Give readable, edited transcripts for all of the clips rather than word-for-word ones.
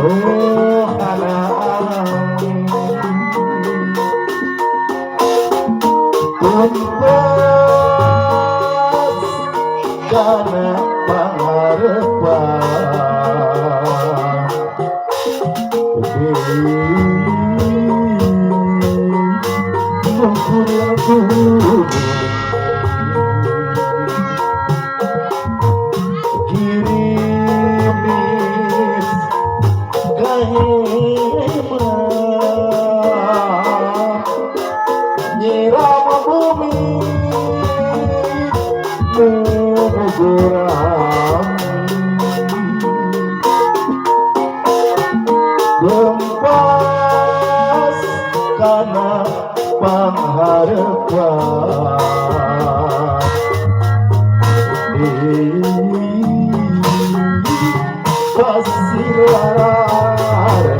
Rohana tumpes kana pangarepan deui mungkur gunung girimis gahema nyiram bumi muguram gempas kana pangharepan di pasir larare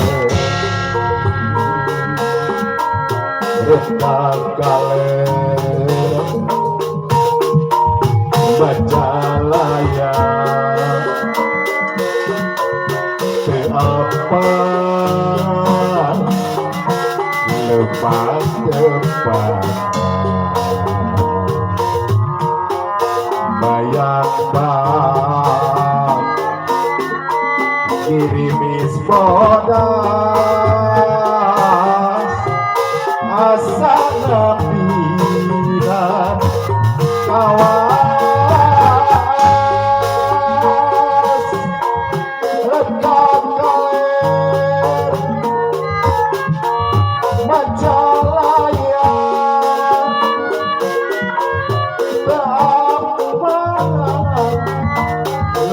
retak kaler Majalaya teu apal lepas depan bayak bang girimis bodas asa nepihan kawas rekat kaler Majalaya teu apal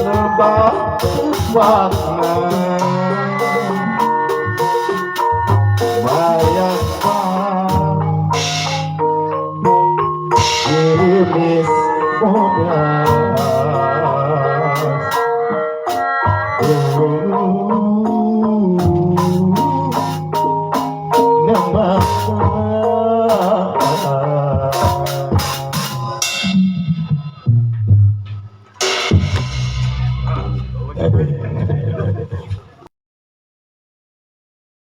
lebah tepatna bayak bang girimis bodas.